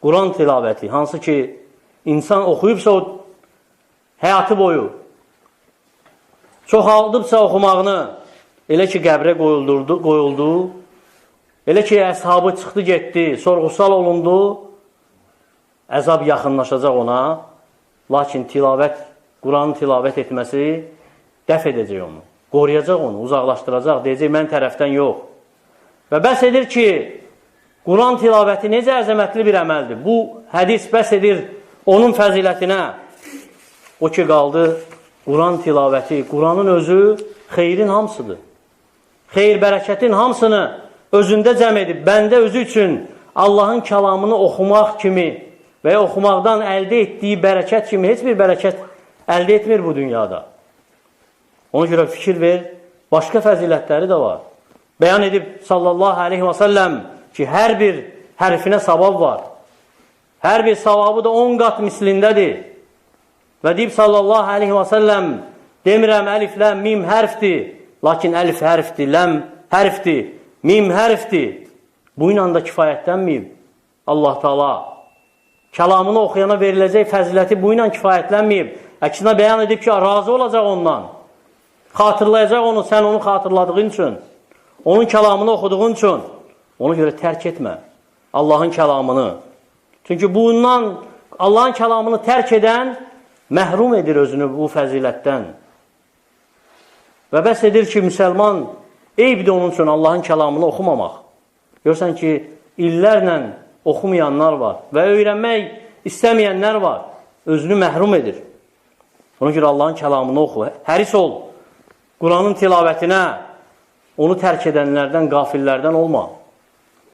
Quran tilavəti, hansı ki, insan oxuyubsa o həyatı boyu, çoxaldıbsa oxumağını, elə ki, qəbrə qoyuldu, elə ki, əshabı çıxdı, getdi, sorğusal olundu, əzab yaxınlaşacaq ona, lakin tilavət, Quranı tilavət etməsi dəf edəcək onu, qoruyacaq onu, uzaqlaşdıracaq, deyəcək, mən tərəfdən yox. Və bəs edir ki, Quran tilavəti necə əzəmətli bir əməldir. Bu hədis bəs edir onun fəzilətinə. O ki, qaldı Quran tilavəti, Quranın özü xeyrin hamısıdır. Xeyr, bərəkətin hamısını özündə cəm edib, bəndə özü üçün Allahın kəlamını oxumaq kimi və ya oxumaqdan əldə etdiyi bərəkət kimi heç bir bərəkət əldə etmir bu dünyada. Ona görə fikir ver, başqa fəzilətləri də var. Bəyan edib sallallahu aleyhi və səlləm ki, hər bir hərfinə savab var. Hər bir savabı da 10 qat mislindədir. Və deyib sallallahu aleyhi və səlləm, demirəm əlif, ləm, mim hərfdir, lakin əlif hərfdir, ləm hərfdir, mim hərfdir. Bu ilə də kifayətlənməyib Allah Teala. Kəlamını oxuyana veriləcək fəziləti bu ilə kifayətlənməyib. Əksinə bəyan edib ki, razı olacaq ondan. Xatırlayacaq onu, sən onu xatırladığın üçün. Onun kəlamını oxuduğun üçün. Ona görə tərk etmə Allahın kəlamını. Çünki bundan Allahın kəlamını tərk edən məhrum edir özünü bu fəzilətdən. Və bəs edir ki, müsəlman eyibdir onun üçün Allahın kəlamını oxumamaq. Görsən ki, illərlə oxumayanlar var və öyrənmək istəməyənlər var. Özünü məhrum edir. Ona görə Allahın kəlamını oxu. Həris ol Quranın tilavətinə, onu tərk edənlərdən, qafillərdən olma.